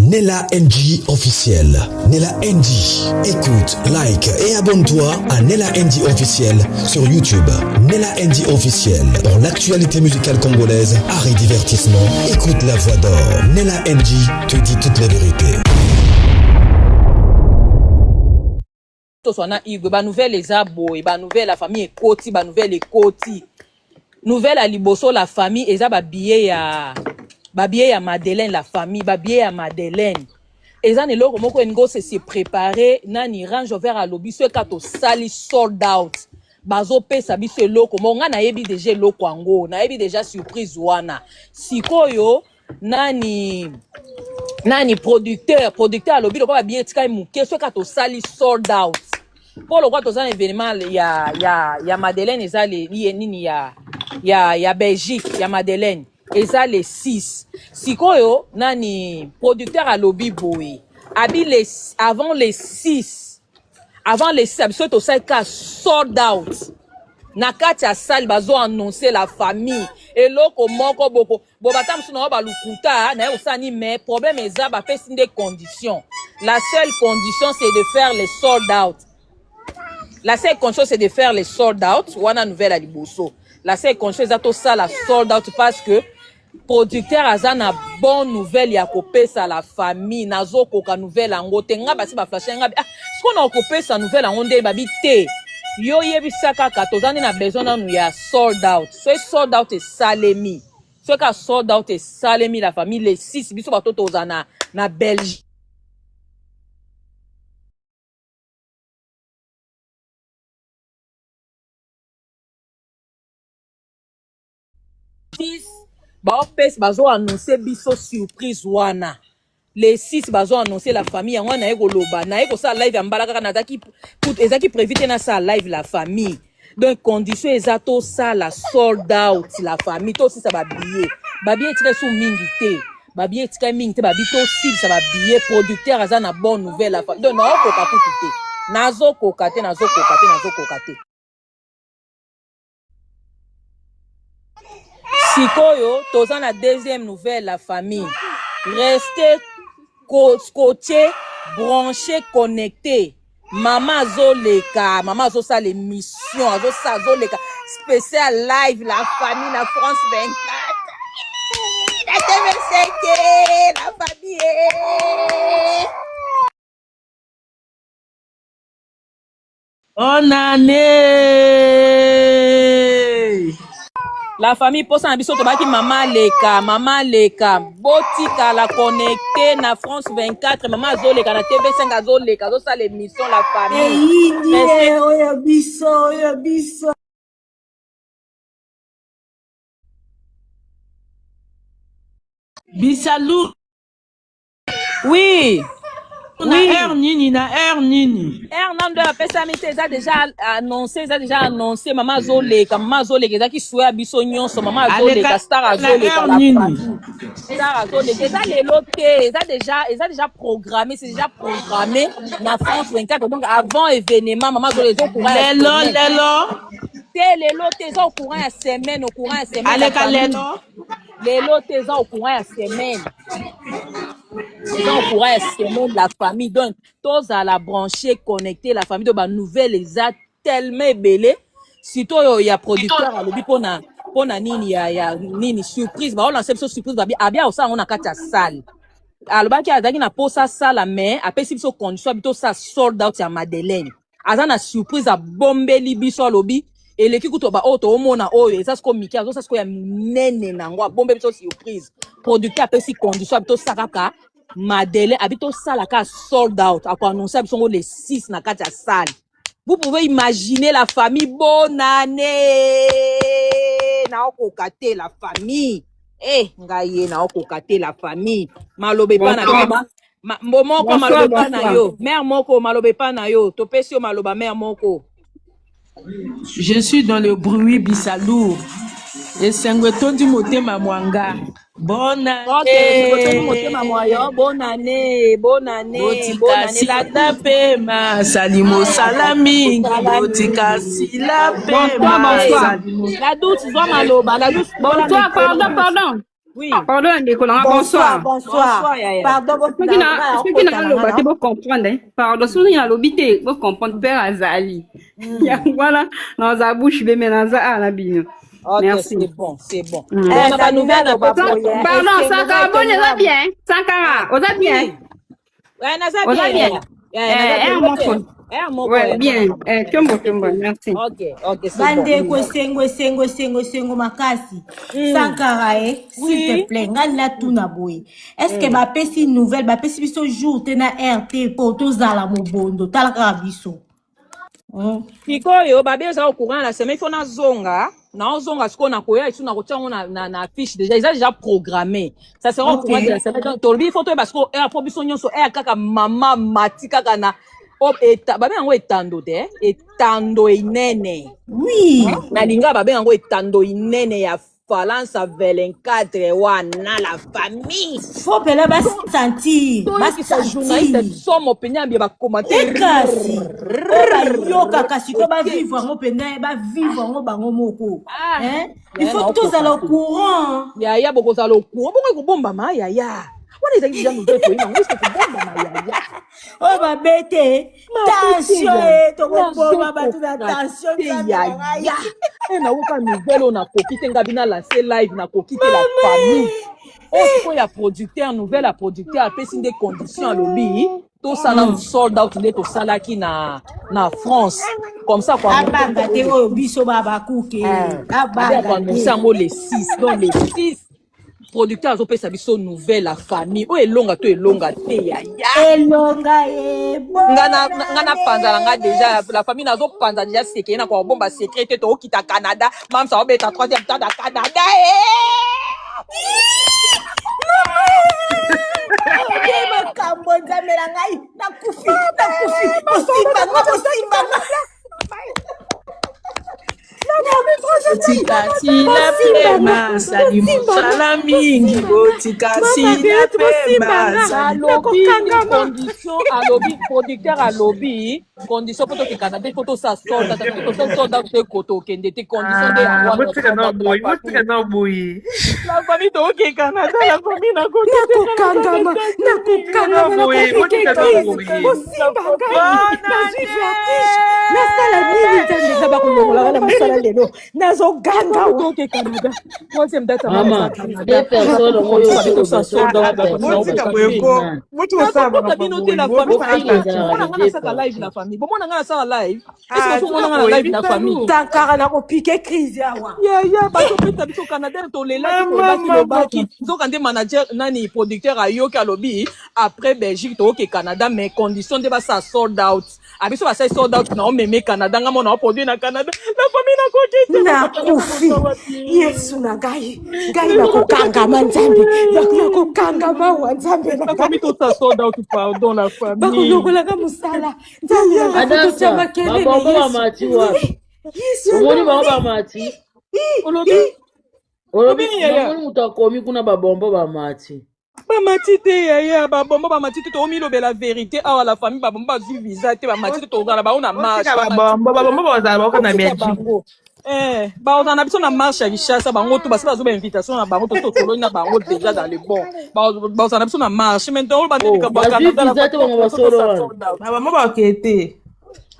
Nella NG officiel. Nella NG. Écoute, like et abonne-toi à Nella NG officiel sur YouTube. Nella NG officiel. Pour l'actualité musicale congolaise, art et divertissement, écoute la voix d'or. Nella NG te dit toute la vérité. Toswa na igwe ba nouvelle eza boye ba nouvelle la famille ekoti ba nouvelle ekoti nouvelle ya liboso la famille eza ba billet ya ba billet ya Madeleine la famille ba billet ya Madeleine eza na eloko moko elingi ose se préparer nani Range Rover alobi soki kaka tosali sold out bazopesa biso eloko moko ngai nayebi deja eloko yango nayebi deja surprise wana sikoyo nani nani producteur producteur alobi lokola babiye etikali moke soki kaka tosali sold out mpo lokola toza na événement ya, ya, ya madeleine eza le, ye, nini ya, ya, ya belgique ya madeleine eza le 6 sikoyo nani producteur alobi boye abi le, avant le 6 avant le 6 biso tosali ka sold out na kati ya salle bazo annoncer la famille eloko moko boko bo bata mosusu na ba lokuta na ye kosala nini mais problème eza bapesi nde condition la seule condition c'est de faire le sold out la seule condition c'est de faire le sold out wana nouvelle ya liboso la seule condition eza tosala sold out parce que producteur aza na bonne nouvelle ya kopesa la famille nazokoka nouvelle yango te nga basi baflashe nga ah, sikoyo na kopesa nouvelle yango nde babi te yo yebisa kaka toza nde na besoin nanu ya sold out soki sold out esalemi soki ka sold out esalemi la famille le 6 biso bato toza na, na belgique baopesa bazo annonce biso surprise wana le 6 bazo annonce la famille yango wana naye koloba naye kosala live ya mbala kaka nazalaki ezalaki prévu te nasala live la famille donc condition eza tosala sold out la famille tosisa babillet babillet etikali so mingi te babillet etikali mingi te babi tosilisa babillet producteur aza na bonne nouvelle la famille donc naokoka kutu te nazokoka te nazokoka te nazokoka te Sikoyo toza na deuxième nouvelle la famille. Restez scotché, branché, connecté. Mama azoleka, mama azosala émission, azosala azoleka spécial live la famille na France 24. La TV5, la famille. Bonne année! La famille posa na biso tobaki mama aleka mama aleka botikala connecte na France 24 mama azoleka na TV5 azoleka azosala émission la famille Eyindi ye oyo biso oyo biso. Bisalu Oui. Na Oui. heure nini na heure nini? Heure nanu nde apesami te eza déjà annoncé eza déjà annoncé mama azoleka mama azoleka ezalaki souhait ya biso nyonso mama azoleka Aleka star na azoleka heure la nini? famille star azoleka eza lelo te eza déjà eza déjà programmé c'est déjà programmé na France 24 donc avant événement mama azoleka eza au courant ya Lelo semaine lelo te lelo te eza au courant ya semaine au courant ya semaine la aleka famille lelo lelo te eza au courant ya semaine eza au courant ya semaine la famille donc tozala branché connecté la famille to banouvelle eza tellement ebele surtout oyo ya producteur alobi mpona mpona nini ya, ya nini surprise baolanse biso surprise babi abi akosala yango na kati ya salle alobaki azalaki na mposa asala mais apesi biso condition abi tosala sold out ya madeleine aza na surprise abombeli biso alobi eleki kutu ba oyo toomona oyo eza sikoyo mike azosa sikoyo ya minene na yango abombeli biso surprise producteur apesi condition abi tosala kaka madele abi tosala kaka sold out akoannonce biso ngo le 6 na kati ya salle vous pouvez imaginer la famille bonne année naokoka te la famille eh ngai ye naokoka te la famille maloba epa na Bonsoir. bino Ma, mbo moko Bonsoir, maloba epa na bonsoir. yo mare moko maloba epa na yo topesi yo maloba mare moko Je suis dans le bruit bisalour. Esengo etondi motema mwa nga. Bonne ok esengo etondi motema mwa année. yo bonne année bonne année bonne Botika année la sila douce pema asali mosala mingi. mosala Botika mingi sila Bonsoir, pema bonsoir. asali la douce zwa maloba la douce bola Bonsoir, micro pardon, la douce pardon. Oui. Pardon na ndeko na nga, Bonsoir, bonsoir. bonsoir. Bonsoir, yaya. Pardon, Soki na soki naloba te bocomprendre, hein. Pardon, soki nalobi te bocomprendre père azali. Yango wana naza bouche bee mais naza awa na bino. Ok, Merci. c'est bon, c'est bon. Mm. Donc, na ba nouvelle na Naloba pesa. boye. Pardon, Esengo Sankara, boni oza bien? Sankara, oza bien? Oui. Ouais, naza Oza bien. bien? Yaya. Yaya, naza Eh, bien. un moko. Eh, moko. Ouais, eh. bien. Eh, tiombo, tiombo, merci. Ok, c'est bon. Bandeko, esengo, esengo, esengo, esengo makasi. Sankara, e s'il te plaît, ngai natuna boye, est ce que bapesi nouvelle, bapesi biso jour te na rt mpo tozala mobondo? Tala kaka biso. Sikoyo babe eza au courant la semaine, il faut nazonga, naozonga sikoyo, nakoya esu, nakotia yango na affiche déjà, eza déjà programmé, ça sera au courant de la semaine. Donc tolobi il faut toyeba sikoyo heure mpo biso nyonso heure kaka mama mati kaka na babe yango etando te, etando inene. Nalinga babe yango etando inene ya Falansa 24 wana, la famille. Faut mpela basentir. Toyokisa journaliste basentir somo penya bia bacommentaire. Ekasi oyo bayokaka sikoyo, bavivre yango mpenza, bavivre yango bango moko. Ah, Hein? Il yaya, faut naokoka tozala au te. courant. Yaya, bokozala au courant bongo ekobombama, yaya. Wana ezalaki déjà nouvelle, toyebi yango ese kobombama, yaya. Oyo babete tension, e tokoboma bato na nazokoka tension. te. Nzambe na ngai. Yaya, e nayoka nouvelle oyo, nakoki te, ngabi na lance live, nakoki te, la famille. Oyo sikoyo ya producteur, nouvelle ya producteur, apesi nde condition, alobi tosala sold out nde tosalaki na France, comme ça kwa Abanga te, oyo biso babakuke. Abe Abanga akoannonce te. yango le 6. Donc le 6, producteur azopesa biso nouvelle, la famille. Oyo elonga to elonga te, yaya? Elonga ye. Nga napanza na nga déjà, la famille, nazopanza déjà secret na kobomba secret te. Tookita Canada, mamsa obeta troisième temps na Canada, eh! Oye makambo, Nzambe na ngai, nakufi, nakufi, bosimbanga, bosimbanga. Botika sila pema, sali mosala mingi, botika sila pema, sali. Alobi condition, alobi producteur, alobi condition mpo toke Canada, mpo tosala sold out, tosala sold out te, koto okende te, condition nde yango Ah, wana. botika Sold na out, la boye, botika famille. na boye. La famille, toke Canada, la famille, nakoki te. Nakokangama, nakokangama. Boye, Nakopike botika na crise. boye. Bosimba ngai, nazwi vertige, nasala nini? Nzambe, eza bakolongolaka na mosala lelo, nazoganga wa. Toke Canada, troisième date ya Mama, eza Canada. deux personnes oyo Condition babe tosala sold out, la famille. Botika Naokoka boye te. ko. Botika osala Nazokota makambo bino te, boye. la famille. Bobosana Bofinga kaka. ezalaka Bomona les nga deux nasaka live, la parties. famille, bomona nga nasala live, est ce Ah, que tika ozomona nga na boye, live, la famille? bisalu. Sankara, nakopike crise awa. Yaya, bazopesa biso Canada, tolelaki. Mama, Tolobaki mama. lobaki, nzoka nde manager nani, producteur ayoki, alobi après Belgique tooke Canada, mais condition nde basala sold out. Abiso basali sold out, na omeme Canada, nga mona oproduire na Canada, la famille, nakoki te. Nakufi, Yesu na ngai, ngai nakokangama, Nzambe, nakokangama wa, Nzambe na La ngai. famille, tosala sold out, pardon, la famille. Bakolongolaka mosala, Nzambe na ngai, fo totya Adasa, makelele. babombo Yesu. bamati wapi? Yesu. Omoni bango bamati? Olobi? Olobi Olobi nini, yaya? namoni moto akomi kuna, babombo bamati. Bamati te, yaya, babombo bamati te. Toomilobela vérité awa, la famille, babombo bazwi visa te, bamati te, tozala bango na marche. Botika Bamati. babombo, babombo bazala baoka na Botika Belgique. bango. Eh, bazala na biso na marche ya Kinshasa, bango to basi bazwa bainvitation na bango, tosi tosololi na bango déjà dans le bon. Bazala na biso na marche maintenant, oyo bande Oh, likambo ya bazwi Canada, la visa te, famille, bango tosala basolo wana. sold out. Babombo bakee te.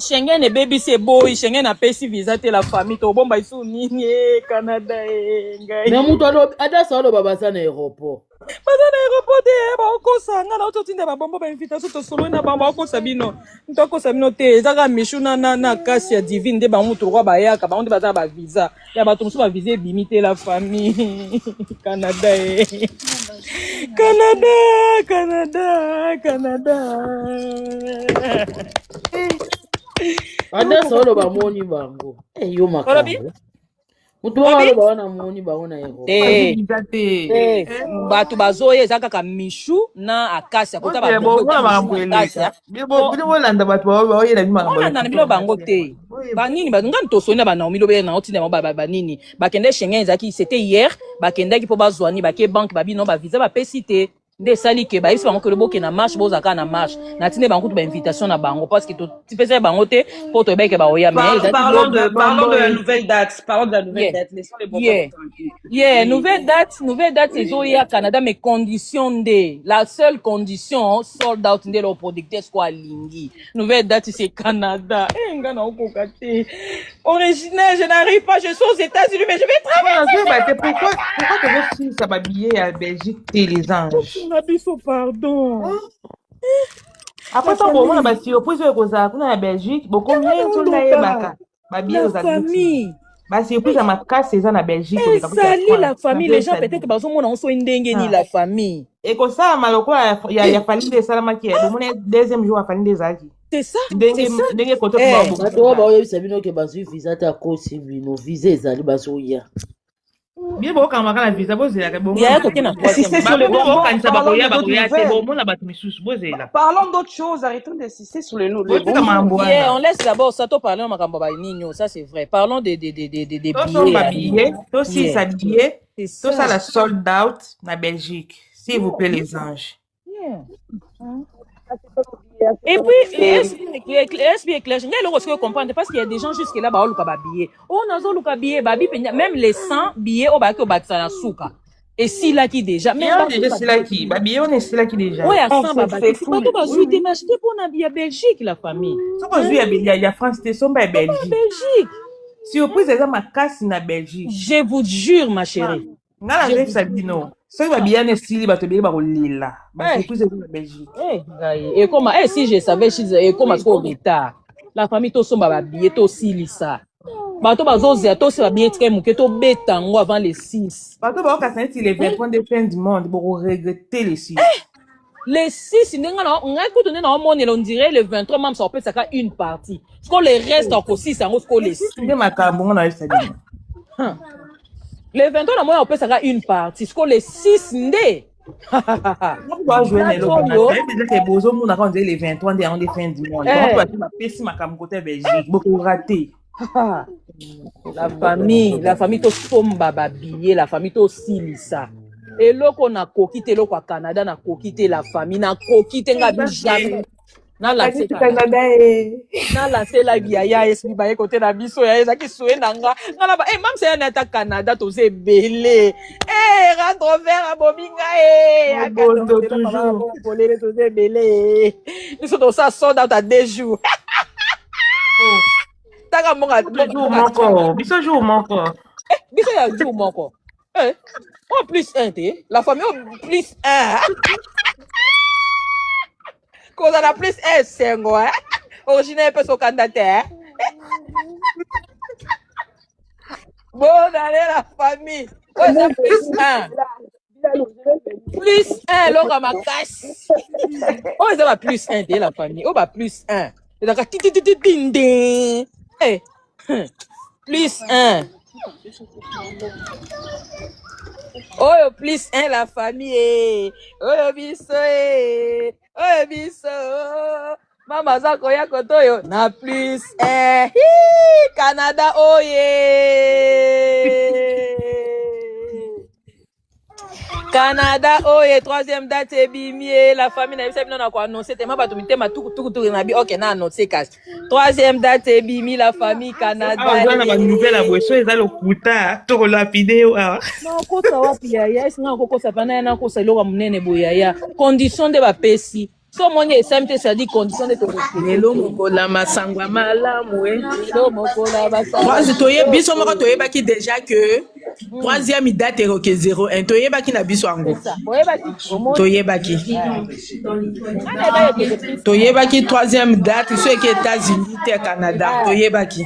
Schengen ebebisi, eboyi Schengen, apesi visa te, la famille, tobomba isu nini? E Canada, e ngai. Mais moto alobi, Adasa aloba baza na aéroport. Baza na aéroport te, baokosa nga na ototinda babombo bainvitation, tosololi na bango, baokosa bino, moto akosa bino te. Eza kaka Michu na kasi ya Divine nde bango moto lokwa bayaka, bango nde baza na bavisa ya bato mosusu, bavisa ebimi te, la famille. Canada, e Canada, Canada, Canada. Adasa oloba moni bango. Eh, yo Olobi? makambo. Moto wana Olobi? aloba wana moni bango na aéroport. Te. Visa te. Te, bato bazoya eza kaka Mishu na Akasia kota. Bozela, Babombo bomona eza makambo Mishu na eleka. Akasia. Bino bolanda bato baoyela bino makambo. Olanda na bino bango te, banini ngani tosoli na banaomi lobi na otinda bango banini bakende Schengen, ezalaki, c'était hier, bakendaki mpo bazwani, bake banque, babino bavisa bapesi te. Nde esali ke bayebisi bango ke boke na marche, bozala kaka na marche. Natindi bango kutu bainvitation na bango parce que topesaki bango te mpo toyebaki ke baoya, mais ezalaki Parlons lobi. de, parlons de la nouvelle date. Parlons de la nouvelle date. Laissons les bonbons tranquilles. Oui. Nouvelle date, nouvelle date ezoya Canada, mais condition nde, la seule condition, sold out nde le producteur siko alingi. Nouvelle date, c'est Canada. Eh, nga naokoka te, original, je n'arrive pas, je suis aux États-Unis, mais je vais Voilà, traverser. nazoyeba te pourquoi tozosilisa babillet ya Belgique te, les anges. Tosunga biso, pardon. Après La ntango bomona famille basurprise oyo ekozala kuna ya Belgique, bokomi yango ye nso naoloba. nayebaka babillet La kozala neti famille basurprise ya makasi eza na Belgique koleka kutu ya ezali la France. famille, les gens Nazoyebisa peut-être bino bazomona ngo soki ndenge nini, la famille. Ekosalama lokola ya Fally nde esalamaki ya bomona deuxième jour ya Fally nde ezalaki C'est ça, c'est ndenge ça. ndenge koto Eh. Bato oyo baobongisa baoyebisa bino ke bazwi visa te, akosi bino. Visa ezali, bazoya. Bino bokokamaka na visa, bozelaka bomona Yaya toke na troisième Insister sur les bato bonbons. bokokanisa Parlons bakoya de d'autres bakoya te, nouvelles. bomona bato misusu, bozela. Parlons d'autres choses. Arrêtons d'insister sur les Botika bonbons. makambo Yeah, on wana. laisse d'abord ça, to parler makambo ba nini, ça c'est vrai. Parlons des billets Tosomba ya nini. billet, tosilisa billet, C'est ça. tosala sold out na Belgique, s'il vous plaît, les anges. Yeah. Et puis, SB éclair, ngai eloko sikoyo comprendre parce qu'il y a des gens jusque là baoluka ba billet. Oh, nazoluka billet, babi penya, même les 100 billets oyo bayaki obakisa na suka. Esilaki déjà. Mais Billet wana bato deja esilaki, babillet wana esilaki oyo deja. ya Oh, 100 c'est babakisi, fou. bato Oui, bazwi oui. te mais mpona ya Belgique, la famille. Soki ozwi ya France te, somba ya Belgique. Belgique. Surprise eza makasi na Belgique. Je vous jure, ma chérie. Nga nazoyebisa bino, soki babillet wana esili, bato ebele bakolela. Eh. Basurprise eza na Belgique. Eh, ngai ekoma, eh, si je savais, si ekoma sikoyo retard. La famille, tosomba babillet, tosilisa. Bato bazozela, tosala billet tika moke, tobeta yango avant les 6. Bato baokasa neti le 23 nde fin du monde, bokoregrete le 6. Les 6 ndenge na ngai kutu nde naomonela, on dirait le 23 mamsa opesaka une partie. Sikoyo le reste akosisa yango sikoyo le 6. Nde makambo ngo nayebisa bino. Le 23 namoni opesaka une partie. Sikoyo le 6 nde. Moko bajoue na eloko Oyo. wana nayebi eza ke bozomonaka on dirait le 23 nde yango nde fin du monde. Eh. Bango bato bapesi makambo kote ya Belgique, bokorate. La famille, la famille, tosomba babillet, la famille, tosilisa. Eloko nakoki te, eloko ya Canada nakoki te, la famille, nakoki te, nga bi jamais nalance Kanisi Canada. Canada e. Nalance live ya ya esbi baye kote na biso ya ezalaki sue na nga nga na ba eh, mamsa ya na ata Canada toza ebele, eh, Land Rover abomi nga, eh, Mobondo toujours. Polele toza ebele, eh. Biso tosala sold out à 2 jours. Oh, Taka mboka biso mboka jour mboka moko, biso jour moko. Biso ya jour moko, eh, oh, plus un te, la famille, oh, plus un, kozala plus un esengo, eh? Original mpe sokanda te, eh? Bonne année, la famille. Oyo eza plus un, plus un, eloko ya makasi. Oyo eza ba plus un te, la famille, oyo ba plus un ezalaka titititinde, eh, plus un oyo plus un, la famille, eh. Oyo biso, eh. Oyo biso, mama aza koya kote oyo na plus un. Hi, Canada oye, Canada oye. Troisième date ebimi ye, la famille. Nayebisa bino na koannonce tema bato mitema tukutukutuku na bi. Ok, na annonce kasi troisième date ebimi, la famille, Canada. Awa oza na banouvelle ya boye, so eza lokuta tokolapide yo awa. Nakosa wapi, yaya? Esi nga nakokosa pana ya nakosa eloko ya monene boye, yaya. Condition nde bapesi, so omoni esami te, c'est-à-dire condition nde torespecte. Lelo mokolo masango ya malamu e. Lelo mokolo basango Troisi- toye biso moko toyebaki déjà que troisième date ekoke 01, toyebaki na biso yango. C'est ça, boyebaki, omoni. Toyebaki. Nga nayeba ekende plus un. Toyebaki troisième date so eke États-Unis te, Canada, toyebaki.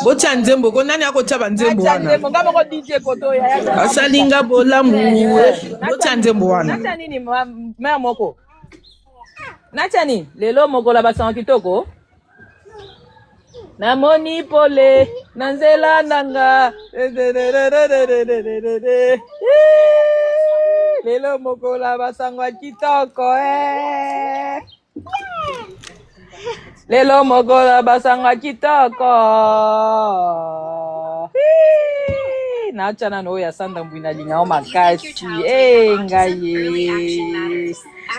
Botia nzembo ko nani akotia banzembo Natia wana? nzembo nga moko, DJ koto oyo yaya. Basalinga bolamu, botia nzembo wana. Natia nini, mare moko? Natia nini? Lelo mokolo ya basango kitoko, namoni pole na nzela na nga. Lelo mokolo ya basango ya kitoko, eh. Lelo mokolo ya basango ya kitoko. Naatya nano oyo ya Sandra Mbui, nalinga yo makasi. Eh, ngai ye.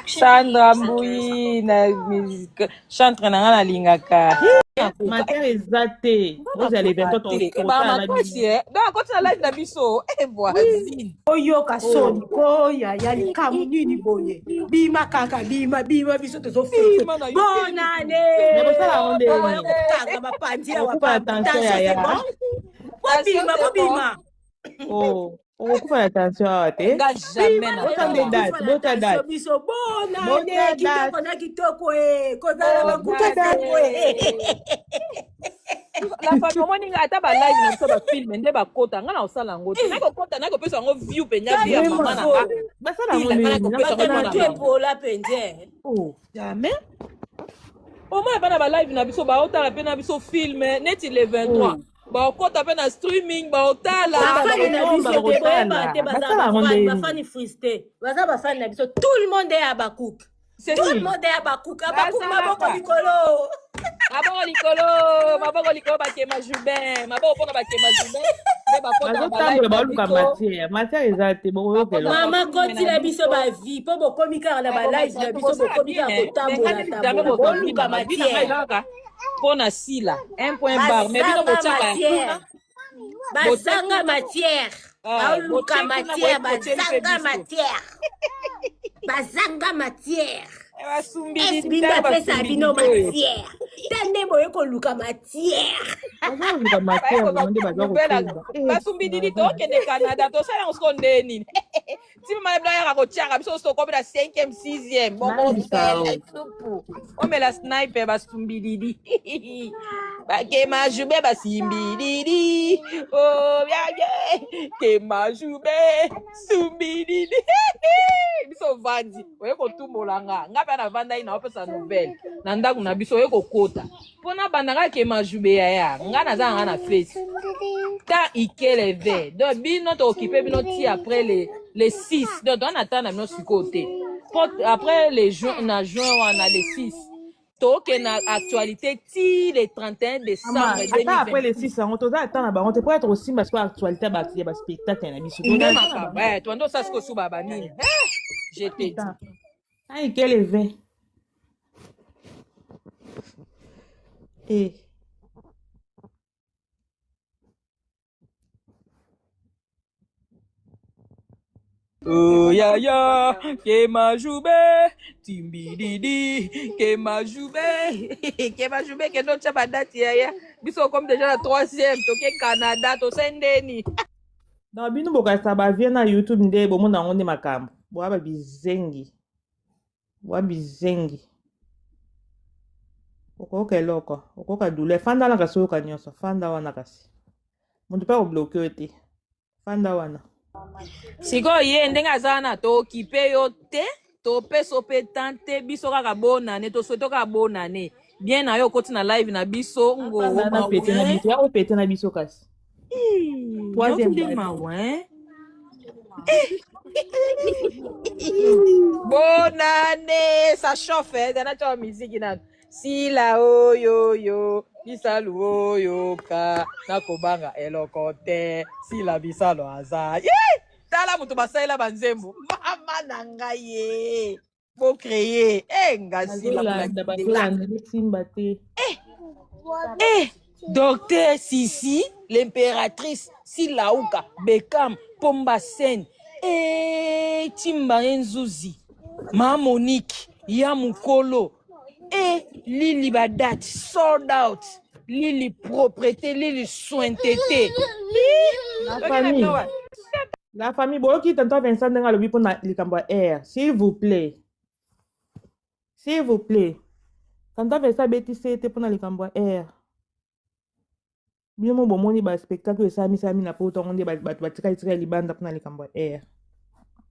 Sandra Mbui na musique chantre na nga nalingaka. Matière eza te. Ozala le 23 Te, ba totala na makasi bino. eh. Donc akoti na live na biso. Eh, voisine. Oyoka soni koya ya likambo nini boye? Bima kaka, bima bima, biso tozofete. Bima na yo. Bonane. Mais bosala yango ndenge Oya nini? kokanga bapanzi awa Okokufa na pamba. tension Tension c'est yaya. bon. Tension Bobima, c'est bon. bobima. Oh, okokufa na tension awa te. Nga jamais Bima na Bota na nde sala. date, kokufa na bota tension date. biso. Bonane Bota kitoko date. na kitoko e. Kozala bakuta Bota date. seko e. La famille, omoni nga ata balive na biso bafilme nde bakota nga na kosala yango te, nakokota nakopesa yango view mpenza, view ya mama na nga. Basala yango Sila nga ndenge nini? nakopesa Bato yango na mpo na tu bango. epola mpenza. Oh, jamais omoi bana balive na biso baotala mpe na biso filme neti le 23 baokota mpe na streaming baotala. Bafani na Bakotomba, biso te, boyeba bakotala. te, baza Basala yango bafani, ndenge nini? bafani frusté, baza bafani na biso. Tout le monde est Abakouk. C'est Tout le tout. monde est Abakouk. Abakouk, maboko Basalaka likolo. Maboko likolo, maboko likolo, bakema Jubin, maboko mpona bakema Jubin nde bakotaka Bazotambola balive na baoluka biso. matière. Matière eza te, bokoyoka Bakotaka eloko. Mama, bafilme na kotila biso biso. bavi mpo bokomi kaka na balive na biso, Bosala bokomi bien kaka mais nga kotambola nde jamais tambola, bozwa vi boluka na nga, vi na ngai matière. eza kaka mpo na sila un point barre, mais bino Bazanga botiaka ya matière, kuna, botie bazanga kuna matière, ah, baoluka botie kuna matière, boye botieli mpe bazanga biso. matière, bazanga matière. Eh, basumbididi Esbi nde tala apesa bino basumbididi oyo matière te, nde boye koluka matière. Bazoluka baye matière kozwa vraiment nde baza nouvelle kotumba. Eh, basumbididi, tokende Canada, tosala yango siko nde nini? Ti mama na bino ayaka kotiaka biso, tokomi na 5e 6e nayebisa bokomela yo. supu, omela sniper, basumbididi bakema jube basimbididi obiaye kema jube sumbididi. Biso ovandi oye kotumbola nga, nga mpe navandai na opesa nouvelle na ndako na biso, oye kokota mpo nabanda nga kema jube yaya, nga naza na nga na fesi ta ikeleve. Donc bino tookipe bino ti après le 6, donc toza na temps na bino sikoyo te, po après le juin, na juin wana le 6 tokende na actualité ti le 31 Mama, décembre ata après le 2026. 6 yango toza ata na bango te po ete kosimba sikoyo actualité ya baspectacle na biso. Nde Toza ata na makambo bango. eh, toando osala sikoyo suba banini. Je te dis. Putain. Ai, quel 20. Eh. Oh ya ya, kema jube, timbididi, kema jube, kema jube, kendo otya badati yaya. Biso okomi déjà na troisième, toke Canada, tosali ndeni. Donc bino bokasa bavie na YouTube nde bomona yango nde makambo. Boya ba bizengi. Boya bizengi. Okoyoka eloko, okoyoka douleur. Fanda wana kasi oyoka nyonso. Fanda wana kasi. Moto mpe akobloke yo te. Fanda wana. Sikoyo ye ndenge aza wana, tookipe yo te, topesa yo mpe tan te, biso kaka bonane, tosouhaite kaka bonane bien na yo, okoti na live na biso ngo. Fanda na pete na biso. Ya opete na biso kasi. Troisième nde date. Mawa hein? Bonane, ça chauffe hein? Zana tia miziki nanu sila oyoyo bisalu oyoka nakobanga eloko te, sila bisalo aza ye, tala moto basalela banzembo, mama na ngai ye bocreye e nga sila Bazolanda, molakisi. bazolanda esimba te. Eh, docteur Sisi, l'impératrice, Silauka, Beckham, Pomba Sen, eh, Timba Nzuzi, Ma Monique, Ya Mukolo, eh, Lili Badat, sold out, Lili propreté, Lili sointeté. La famille. La famille, boyoki tonton Vincent ndenge alobi mpona likambo ya air. S'il vous plaît. S'il vous plaît. Tonton Vincent abetisi ye te mpona likambo ya air. Bino mo bomoni ba spectacle esalami na poto yango nde bato batikali tikali libanda mpona likambo ya air.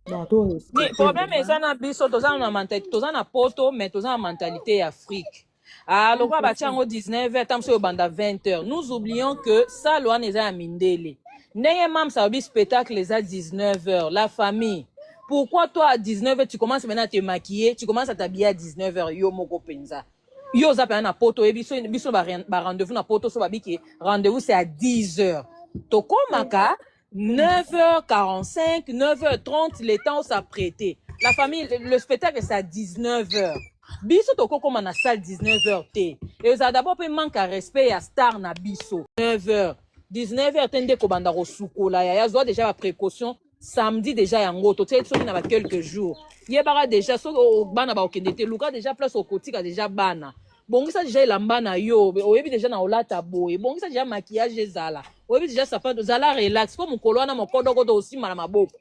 Donc to Ni respecte problème vraiment. eza na biso, toza na mentalité, toza na poto mais toza na mentalité ya Afrique. Ah, lokola batia yango 19 h, ntango soki obanda 20 h, nous oublions que salle wana eza ya mindele. Ndenge mams alobi spectacle eza 19 h, la famille, pourquoi toi à 19 h tu commences maintenant à te maquiller, tu commences à t'habiller à 19 h? Yo moko mpenza, yo oza mpenza na poto, oyebi so biso ba rendez-vous na poto, so babiki rendez-vous c'est à 10 h, tokomaka. 9h45, 9h30, le temps s'apprêter. La famille, le spectacle, c'est à 19h. Biso tokokoma na salle 19h te. Ezala d'abord pe manque à respect ya star na biso. 9h. 19h te nde kobanda kosukola yaya zwa déjà ba précaution samedi déjà yango totiaki soki na ba quelques jours yebaka déjà soki bana bakokende te luka déjà place okotika déjà bana bongisa deja elamba na yo oyebi deja na olata boye bongisa deja maquillage ezala oyebi deja sapato zala relax mpo mokolo wana mokodokodo osimba na maboko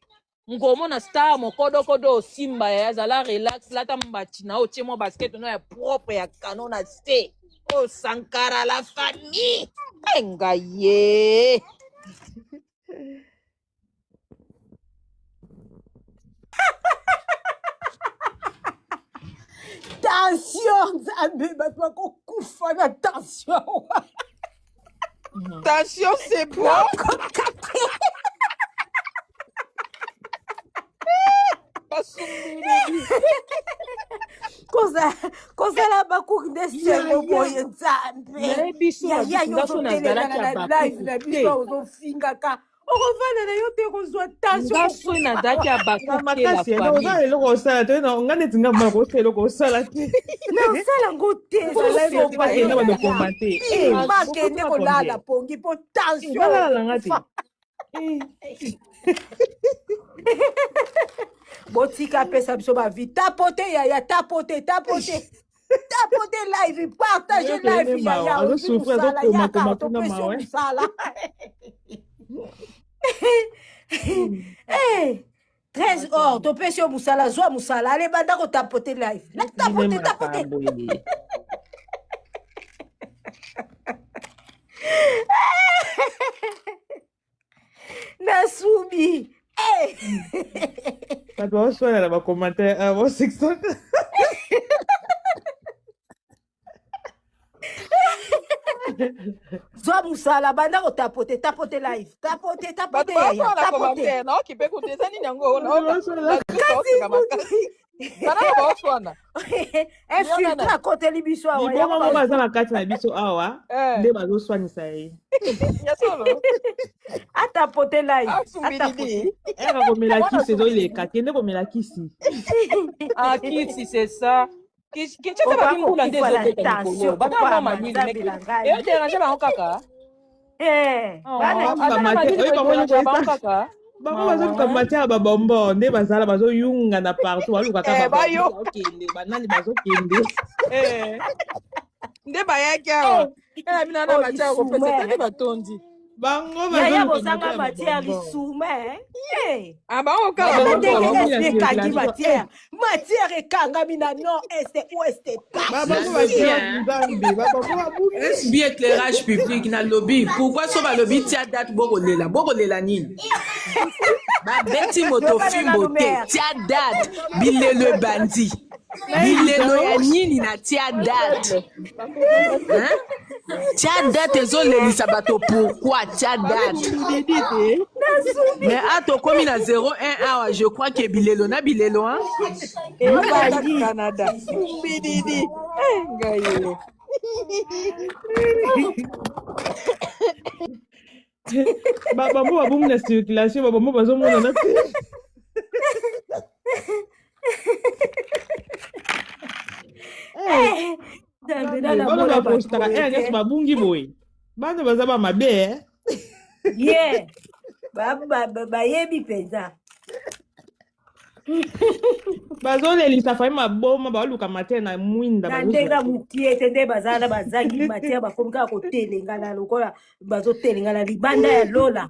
nkomona star mokodokodo osimba ya zala relax lata mbati na yo otie mwa basket no ya propre ya kano na se oyo sankara la famille enga ye. Tension nzambe, bato bakokufa na tension. Tension, c'est bon. Kozala bakuki nde sengo boye nzambe. Nayebi so Yaya, na yo biso nazalaki ozotelengana ya na live bakuku na te. biso, ozofingaka, okovanda na yo te, kozwa tension. Nga soki nazalaki ya Na bakuku te la makasi eh, donc oza famille. eloko osala te na nga neti nga mona kosala eloko osala te. Na osala yango te. Live Ezosopa bakende yo bando yaya. komate eh, Bima, bokoti kende na kolala combien pongi mpo Eh, tension balala nga te. okokufa. Eh. Botika apesa biso bavi. Tapote yaya, tapote, tapote, tapote live, partage Oyokende live mawa yaya. Ozwi azosufri mosala, azokoma yaka koma kuna topesi yo mawa eh. mosala. Eh, 13 or topesi yo mosala, zwa mosala, ale banda kotapote live na Nde tapote, tapote. makambo ye. Nasubi. Eh. Bato baoswana na bacommentaire ah, bosekisaka. Zwa mosala, banda kotapote, tapote live, tapote, Bato tapote yaya, baoswana na tapote. commentaire, naokipe kutu eza nini yango. Bato baoswana na Kasi makasi banana baoswana. Infiltre akoteli biso awa liboma yango. moko aza na kati na biso awa Eh. nde bazoswanisa ye. Ya solo. Atapote live. Asumbididi. Eka komela kisi ezoleka, kende komela kisi. Ah, kisi, c'est ça. Kinshasa babi mbula nde Okokufa na ezobeta mikolo tension bata mwa papa malili nzambe na ngai. eyoderange bango kaka. Eh, Oh, bana ata na Baluka matière malili oyo bango boederange nyonso bango eza kaka. bango bazoluka matière ya babombo nde bazala bazoyunga na partout, balukaka Eh, babombo bayo. bazokende banani bazokende. Eh. Nde bayaki awa ena bino na Oh, matière kopesa lisume. te nde batondi. Bango Yaya, bazoluka bozanga matière ya matière, babombo. lisume. Eh. Ah, bango kaka Tala Babombo ndenge babombi na esp ekangi circulation. matière, matière ekangami na nord est ouest. Babombo Nalobi batie hein. nzambe babombo babungi. SB éclairage public nalobi pourquoi so balobi tia date, bokolela, bokolela nini? Babeti moto Yokana fimbo nanu te mare. tia date, bilelo ebandi, Nayebisa bilelo ya yo nini na tia date, hein? Tia date ezolelisa bato pourquoi tia date? Sumbididi te. Nasubi. Mais a tokomi na 01 awa, je crois que bilelo na bilelo hein? Ebandi. Canada sumbididi. Eh, ngai ye. Babambo babungi na circulation, babambo bazomonana te. Eh, nzambe Nzambe, nana bana mona bato bapostaka boye ere nyonso te. babungi boye, bana baza bamabe eh. Ye bayebi mpenza. Bazolelisa fami maboma, baoluka matière na mwinda Na bazozwa ndenge ya te. mokie te nde bazala na bazangi matière, bakomi kaka kotelengana lokola bazotelengana libanda ya lola.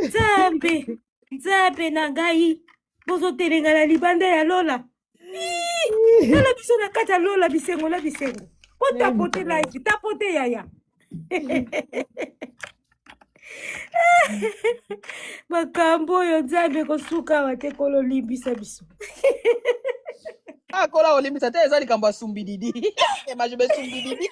Nzambe, nzambe na ngai, bozotelengana libanda ya lola. Ii, tala biso na kati ya lola, bisengo na bisengo. Botapote Nayebisa yo live, tapote yaya. Makambo oyo nzambe kosuka awa te, kololimbisa biso. Akola olimbisa te, eza likambo ya sumbididi emajobe sumbididi.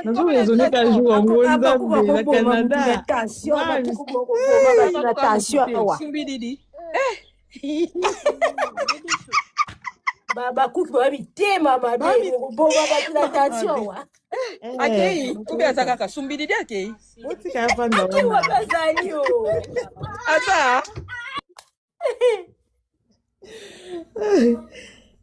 Nazoraisonne ka jour yango Bakuku nzambe na bakoboma mutu na Canada. tension. Ah, Bakuku bakoboma bato na tension awa. Sumbididi. Bakuki baba mitema mabe, boma bato na tension wa. Akei ube aza kaka sumbididi akei. Otika afanda Akei wana. wapi azali o? Aza.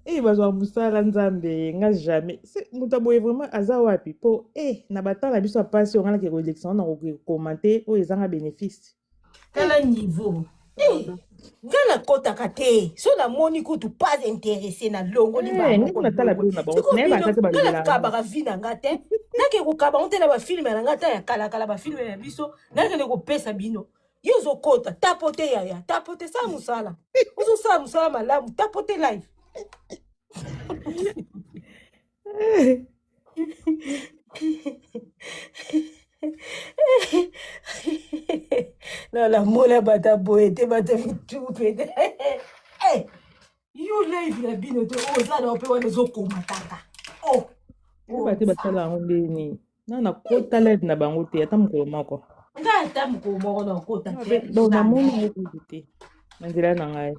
Eh, bazwa mosala nzambe nga jamais Se, moto ya boye vraiment aza wapi po eh, na batala na biso ya pasi oyo nga nake kolekisa ngo na kokomante oyo ezanga bénéfice. Tala niveau. Eh, nga nakɔtaka te so namoni kutu pas intéressé nalongoli Eh, bango nga kuna tala kolongwa bino na bango sikoyo nayeba bino ata te nga balobelaka nini. nakabaka vi na nga te, nake kokaba ngo te na bafilme na nga ta ya kalakala, bafilme na biso nakende kopesa bino. Yo ozokota tapote yaya, tapote sala mosala, ozosala mosala malamu, tapote live. Na namona bato ya boye te, bato ya mitu pete. Eh, yo live na bino te, oza na mpe wana ozokoma kaka oh. Nayeba te basala yango ndeni na nakota live na bango te ata mokolo moko. Ngai ata mokolo moko na okota te. Donc namoni Jamais. yango kutu te na nzela na ngai.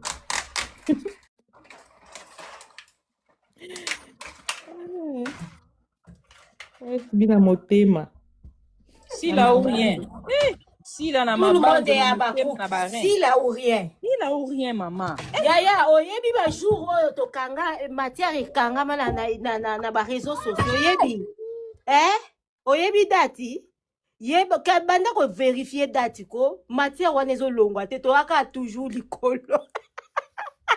Bina motema. Sila ou rien. Eh, Sila na Tout le monde mabanzo est na à motema na Bakuki. barin. Sila ou rien. Sila ou rien mama. Yaya, oyebi ba jour oyo tokanga matière ekangama na, na, na, na, na ba réseaux sociaux, oyebi eh? Oyebi dati yeba banda koverifie dati ko matière wana ezolongwa te, toyaka toujours likolo.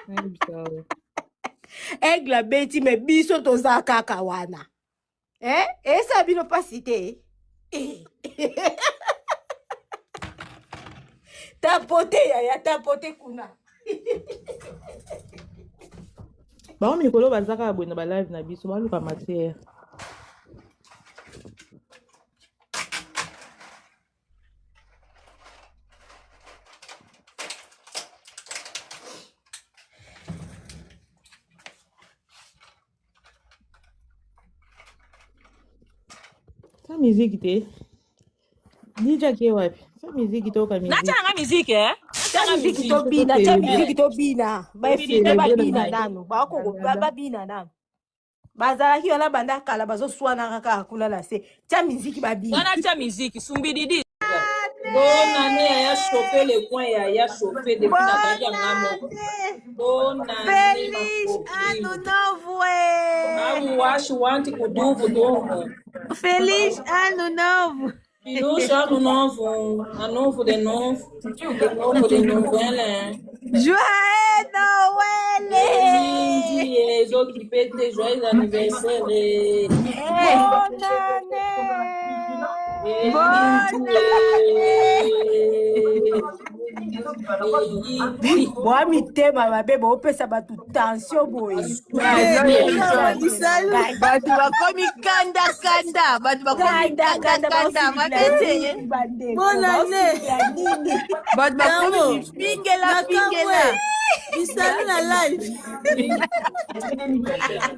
Nayebisa yo. Aigle abeti me biso toza kaka wana eh? Esa bino mpasi te. Eh. Tapote yaya, tapote kuna. Bango mikolo baza kaka boye na balive na biso baluka matière. Sa musique te. DJ ake wapi? Sa musique toyoka Natia musique. nanga musique eh. Tia Natia miziki musique. tobina, tia Eh. miziki tobina, Sumbididi baefilme na babina ngai. nanu, bakoko babina nanu, bazalaki wana banda kala bazoswanaka kaka kuna na se. Tia miziki babina. Wana tia musique sumbididi. Bonne année yaya, chauffé le coin yaya, chauffé depuis nazalaki yanga moko. Bonne année ma Feliz copine. Ano Novo! eh! Amuwashi wanti kuduvu domo. Feliz Ano Novo! Feliz ano novo, ano novo de novo, de novo de novela. Joyeux Noël! Elindi ezokipe te, joyeux anniversaire. Eh, Bonne année. Bonne Elindi année! elindi. Bwa mitema mabe, boopesa bato tension boye. Bisalu. Ngai Bato bakomi kanda kanda, bato bakomi kanda kanda kanda, kanda, baosilila mabe te. nini bandeko, Bonne année. baosilila nini? Bato bakomi Yango, mifingela nakamwe. fingela. Bisalu na live.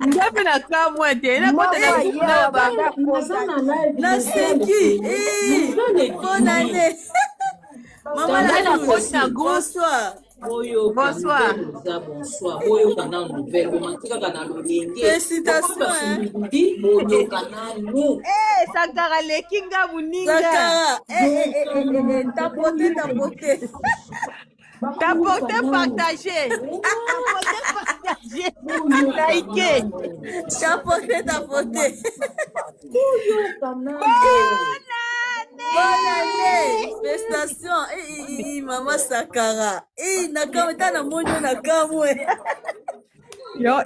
Nga mpe na kamwe te, nakota na Moko groupe aye na awa ba banda kota te. Naseki. Eh, Bonne année. Maman nga la nakoti douce. na groupe. Bonsoir. Boyoka Bonsoir. nouvelle eza bonsoir, boyoka na nouvelle bomati kaka na lolenge bokomi Félicitations, hein. basumbidi, boyoka nanu. Eh, Sankara leki nga moninga. Sankara. Eh, eh, eh, eh, eh, eh. Tapoter, tapoter. Tapote partage. Tapote partage. Like. Tapoter, tapoter. Boyoka nanu. Bonne Bonne année. année. Félicitations. Eh, eh, eh, eh, Maman Sankara. Eh, nakamwe ta namoni yo nakamwe.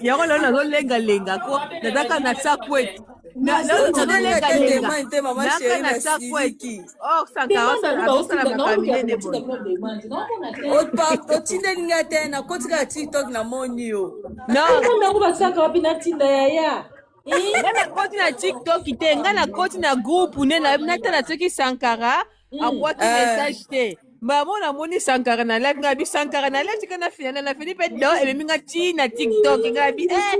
Yango lelo nazolengalenga ko nazaka na sakwet. Nazotinda te Nazolengalenga demande te mama naka chérie na na sakwet. siliki. Or Sankara Demande yango azosala baotinda, makambo naoluka minene kotinda boye. bino demande, naomona te. Otindeli nga te, nakoti kaka TikTok namoni yo. Non, Demande yango batiaka wapi natinda yaya. Eh? nga nakoti na TikTok te, nga nakoti na groupe nde natala soki Sankara abwaki message te. Mbamo namoni Sankara na live, nga bi Sankara na live tika na fina na fini mpe do ememi nga ti na TikTok, nga bi eh.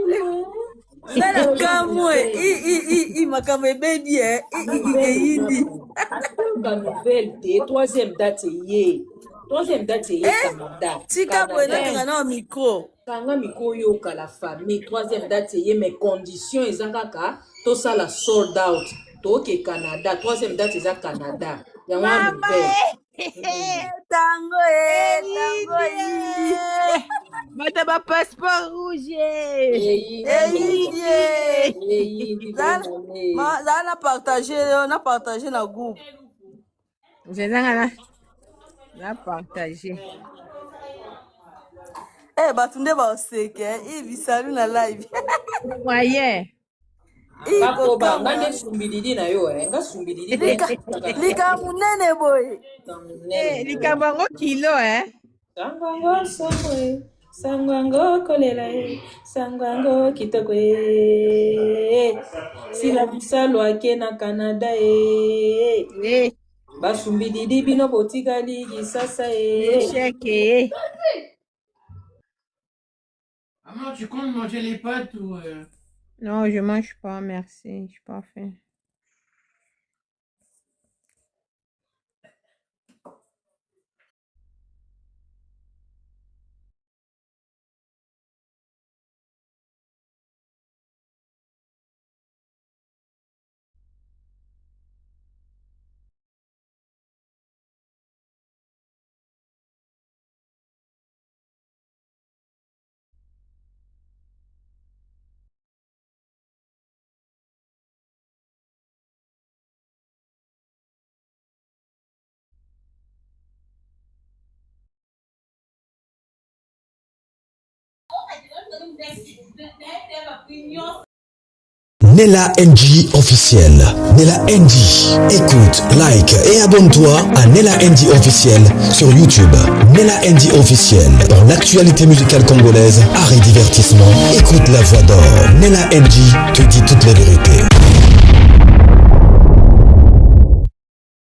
Nga nakamwe. I, i, i, i, makambo ebebi e. I, i, i, eyindi. Ayoka nouvelle te, troisième date eye. Troisième date eye Eh, Canada. tika boye Canada. nakanga na micro. Kanga micro oyoka la famille. Troisième date eye mais condition eza kaka tosala sold out. Toke Canada. Troisième date eza Canada. Yango wana Mama nouvelle. eh! Tango e, tango Eyindi eyindi. eh! Bato ba passeport rouge eh! Eyindi. Eyindi e. Eyindi Zala bonne année. ma- zala na partage yo, na partage na groupe. Nzela na na partage. Eh, bato nde baoseke eh. Bisalu na live. Moyen. Ih, Nga koba, nga kokamwa. nde sumbilidi na yo eh. Nga sumbilidi te. Lika lika munene boye. Eh, likambo yango kilo eh. Sango yango somo e, sango yango kolela e, sango yango kitoko e. Sila Bisalu ake na Canada e. Eh, Basumbi didi bino botikali Kisasa e. échec eh. Maman, tu comptes manger les pâtes ou Non, je mange pas, merci, je suis pas faim. Nella NG officiel. Nella NG. Écoute, like et abonne-toi à Nella NG officiel sur YouTube. Nella NG officiel. Dans l'actualité musicale congolaise, art et divertissement, écoute la voix d'or. Nella NG te dit toute la vérité.